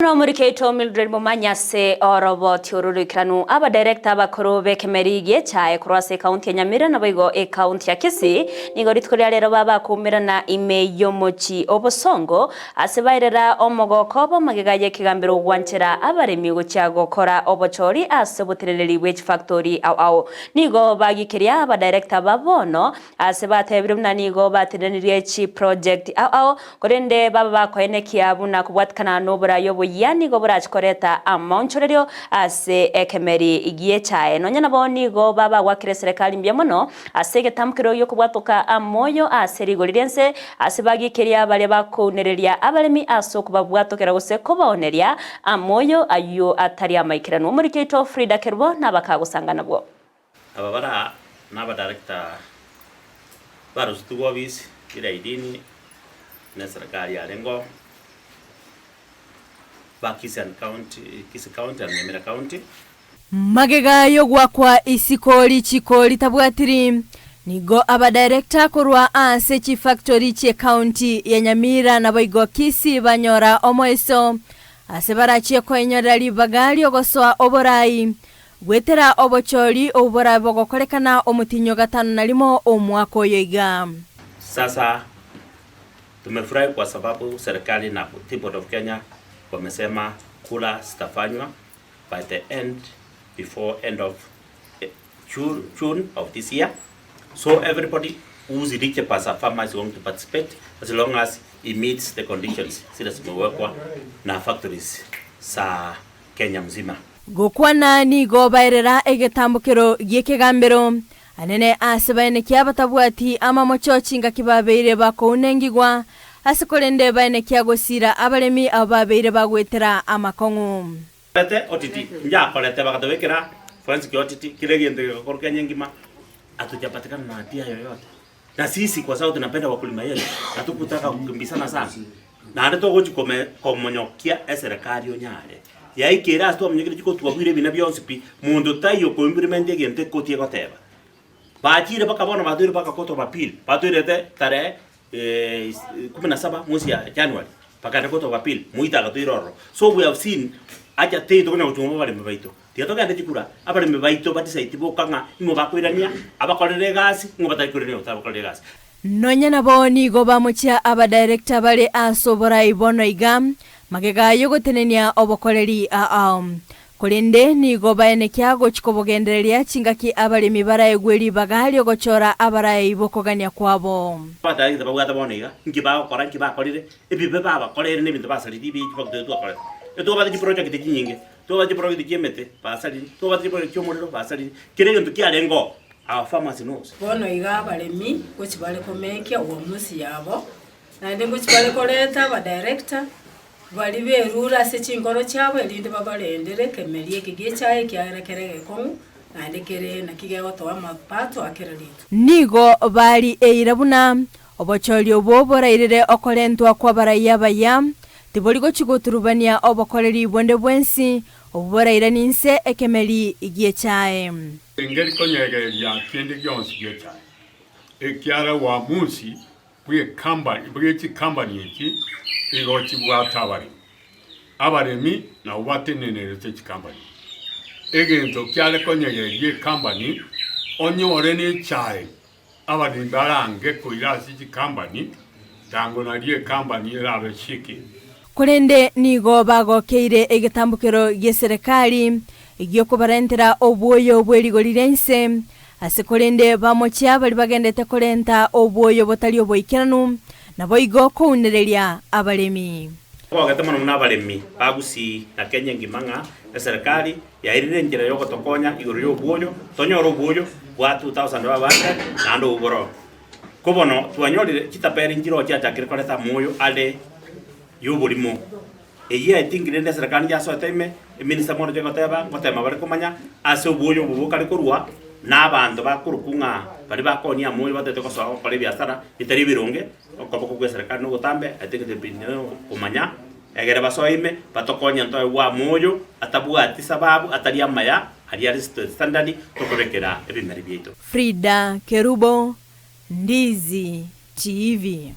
Nomorikeito Mildred Momanyi ase oroboti oru roikeranu abadirector abakoro b'ekemeri gi'echae korwa ase ekaunti ya Nyamira naboigo ekaunti ya Kisii nigo rituko ria rero babakoumerana ime y'omochi o Bosongo ase bairera omogoko obo magega y'ekegambero gwanchera abaremi gochia gokora obochori ase oboteneneri bwe chifactori ao ao. Nigo bagikeria abadirector ba bono Ase batebire buna nigo batenenirie chiproject ao ao, korende baba bakoenekia buna kobwatikana noborai oboyia nigo borache koreta amaonchorerio ase ekemeri gi'echae. Nonya nabo nigo babagwakire eserekari mbuya mono ase egetamkero gi'okobwatoka amoyo ase rigori ri'ense, ase bagikeria baria bakounereria abaremi ase okobabwatokera gose kobaoneria amoyo ayio atari amaikeranu. Omoriki oito Frida Kerubo nabakagosanga nabwo. Aba bara nabadirector barusetigwe obisi bila idini ne serikali yarengeo ba Kisii and county, Kisii county and Nyamira county. Magega y'ogoakwa isiko richiko ritabwatiri, nigo abadirector korwa ase chifactory chi'ecounty ya Nyamira naboigo Kisii banyora omoeso ase barachie koenyorera ribaga riogosoa oborai Goetera obochori obwo borabe bogokorekana omotienyi o gatano na rimo omwaka oyo iga. Sasa tumefurahi kwa sababu serikali na Tea Board of Kenya wamesema kura zitafanywa by the end before end of June of this year so everybody who is eligible as a farmer is going to participate as long as he meets the conditions zile zimewekwa na factories za Kenya mzima. Gokwana nigo baerera egetambokero gi'ekegambero, anene ase baenekia batabwati amamocho chingaki babeire bakounengigwa, ase korende baenekia gosiira abaremi abo babeire bagoetera amakong'u. Korete otiti, njakorete bagatobekera forensic audit kera egento gegakorwa Kenya engima hatujapatikana na hatia yoyote. Na sisi kwa sababu tunapenda wakulima yetu hatukutaka kukimbizana sana naende togochi kome komonyokia eserekari onyare yaikire ase twamonyokire chikotwabwire ebina bionsi pi monto taiyo ko implement egento ekoti egoteba. Bachire mpaka bono batoire mpaka court of appeal batoirete tarehe kumi na saba mwezi ya January bakaenda court of appeal moito agatoire ororo. So we have seen acha teiyo tokonya gochunga abaremi baito. Tiga togende chikura, abaremi baito badecide boka ng'a ning'o bakoirania abakorere egasi, ning'o batari koirania otabakorere egasi. Nonya nabo nigo bamochia abadirector bare ase oborai bono iga, magega y'ogotenenia obokoreri ao. Korende nigo baenekia gochia kobogendereria chingaki abaremi baraegwe ribaga riogochora abarai b'okogania kwabo. Abadirector babwate bono iga, nki bagokora, nki bakorire, ebibe babakoreire na ebinto basaririe ebi chifactory twakorete. Etwabate chiproject chinyinge, Twabate chiproject chi'emete, basarire, twabate chiproject chi'omorero, basarire, kera egento kiarenge oo, our farmers knows. Bono iga abaremi ngochia bare komekia uamuzi yabo, naende ngochia bare koreta abadirector baria berure ase chinkoro chiabo erinde babarendere ekemeri eke gie echae ekiagera kere egekong'u naende kere naki gegotoa amapato a kera rituko. Nigo bari eira buna obochori obwo borairire okorentwa kw'abarai abaya, tibori gochia goturubania obokoreri bonde bwensi obwo borairanie inse ekemeri gi'echae. Engeri konyegeria kende gionsi gi'echae, ekiagera uamuzi bw'ekambani bwe chikambani echi igo chibwate abaremi. Abaremi nabwo batenenerete chikambani echi. Egento kiare konyegeria ekambani onyore nechae Abaremi barange koira ase chikambani, tango nario ekambani erabe shaking. Korende nigo bagokeire egetambokero gi'eserekari gi'okobarentera obwoyo bwe rigori ria inse, ase korende bamochia baria bagendete korenta obwoyo botari oboikeranu, naboigo kounereria abaremi. Twagete mono buna abaremi ba Gusii na Kenya engima ng'a eserekari Yairire enchera y'ogotokonya igoro y'obwoyo, tonyore obwoyo bwa 2500 naende obwo boroo. Ko bono twanyorire chitaperi nchiroo chiachakire koreta amoyo are y'oborimo. Eyio I think rende eserekari yasoete ime, eminister moroche goteba, ngotema bare komanya ase obwoyo obo bokare korwa na abanto bakorokwa ng'a baria bakoonia amoyo batete gosoa gokora ebiasara bitari ebironge, okoboko gwa eserekari na ogotambe, I think komanya. Egere basoe ime, batokonye ntoegwe amoyo atabwati sababu atari amaya aria are standard tokobekera ebimeri biaito. Frida Kerubo, Ndizi TV.